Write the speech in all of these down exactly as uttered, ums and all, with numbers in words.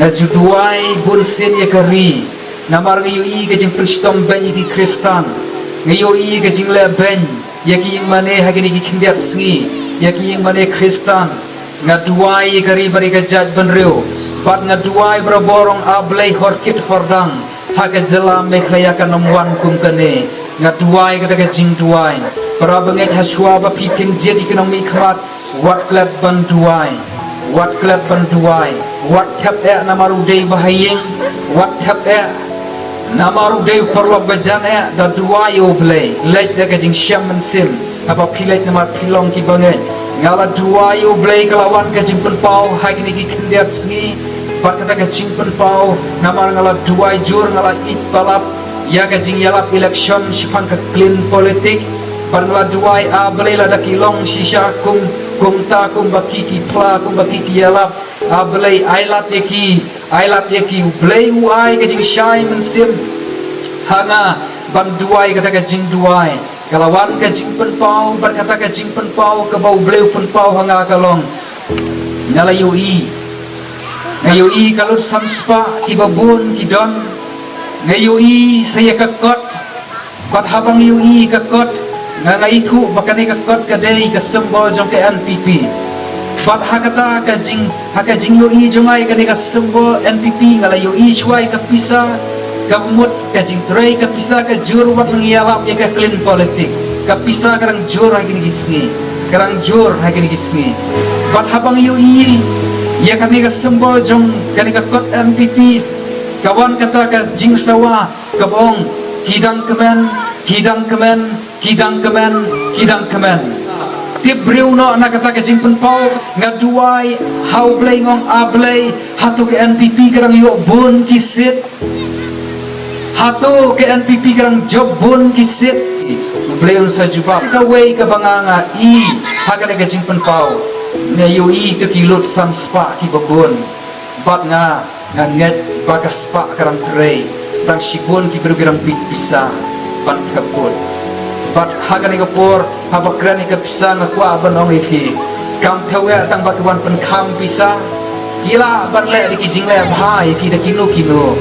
Ka ju duwai bun sien ïa ka ri. Namar nga ïohi ka jingpynshitom beiñ ïa ki Khristan. Nga ïohi ka jingleh beiñ ïa ki ïing mane ha kine ki khyndiat sngi, ïa ki ïing mane Khristan. Nga duwai ïa ka ri bad ïa ka jaitbynriew. Bad nga duwai barabor, ong A Blei hor kit hor dang. Ha ka jylla Meghalaya kan ym wan kum kane. Nga duwai kata ka jingduwai. Para bangeit, hashwa ba phi pynjied ïa ki nongmihkhmat, wat klet ban duwai. Wat klet ban duwai. Wat thep eh namar u dei ba ha ïing. Wat thep eh namar u dei u paralok ba jan eh. Da duwai ïa U Blei. Leit da ka jingshem mynsiem. Haba phi leit namar phi long ki bangeit. Nga la duwai ïa U Blei, ka la wan ka jingpynpaw ha kine ki khyndiat sngi. Bad kata ka jingpynpaw, namar nga la duwai jur, nga la ïeit palat ïa ka jingïalap election shaphang ka clean politic. Bad nga la duwai, A Blei, lada ki long shisha kum, kumta, kumba ki ki phla, kumba ki ki ïalap, A Blei, ai lad ïa ki, ai lad ïa ki. U Blei u ai ka jingshai mynsiem ha nga ban duwai kata ka jingduwai. Ka la wan ka jingpynpaw, bad kata ka jingpynpaw kaba U Blei u pynpaw ha nga ka long, nga la ïohi. Nga ïohi ka lut san spah kiba bun ki don. Nga ïohi sa ïa ka kot. Bad haba nga ïohi ka kot, nga, nga ithuh ba kane ka kot ka dei ka symbol jong ka N P P. Bad ha kata ka jing, ha ka jingïohi jong nga ïa kane ka symbol N P P, nga la ïohi shuwa ïa ka pisa, kaba mut ka jingtrei ka pisa ka jur wat la ngi ïalap ïa ka clean politic. Ka pisa ka dang jur ha kine ki sngi. Ka dang jur ha kine ki sngi. Bad haba nga ïohi ïa kane ka symbol jong kane ka kot N P P, ka wan kata ka jingsawa kaba ong, ki dang kmen, ki dang kmen, ki dang kmen, ki dang kmen. Tip briew noh na kata ka jingpynpaw, nga duwai ha U Blei, nga ong, A Blei, hato ka N P P ka dang ïoh bun ki seat? Hato ka N P P ka dang jop bun ki seat? U Blei un sa jubab. Kawei kaba nga, nga i ha kane ka jingpynpaw, nga ïohi to ki lut san spah kiba bun. Bad nga, nga ngeit ba ka spah ka dang trei. Dang shibun ki briew ki dang bit pisa ban thep vote. Bad ha kane ka por, haba kren ïa ka pisa, nga kwah ban ong ïa phi, kam thew eh tang ba ki wan pynkham pisa. Ki lah ban leh da ki jingleh bha ïa phi da kino kino.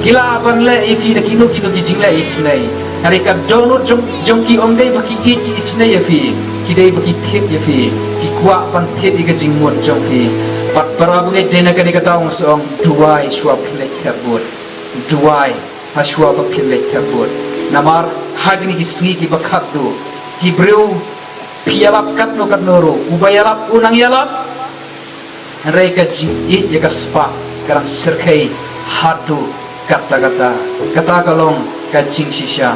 Ki lah ban leh ïa phi da kino kino ki jingleh isynei. Hynrei ka dohnud jong, jong ki ym dei ba ki ïeit ki isynei ïa phi. Ki dei ba ki thied ïa phi. Ki kwah ban thied ïa ka jingmut jong phi. Bad para bangeit, dei na kane ka daw nga sa ong, duwai shuwa phi leit thep vote. Duwai ha shuwa ba phi leit thep vote. Namar ha kine ki sngi kiba khatduh, ki briew, phi ïalap katno katno ruh, uba ïalap u nang ïalap. Hynrei ka jingïeit ïa ka spah ka dang shyrkhei haduh katta katta. Kata ka long ka jingshisha.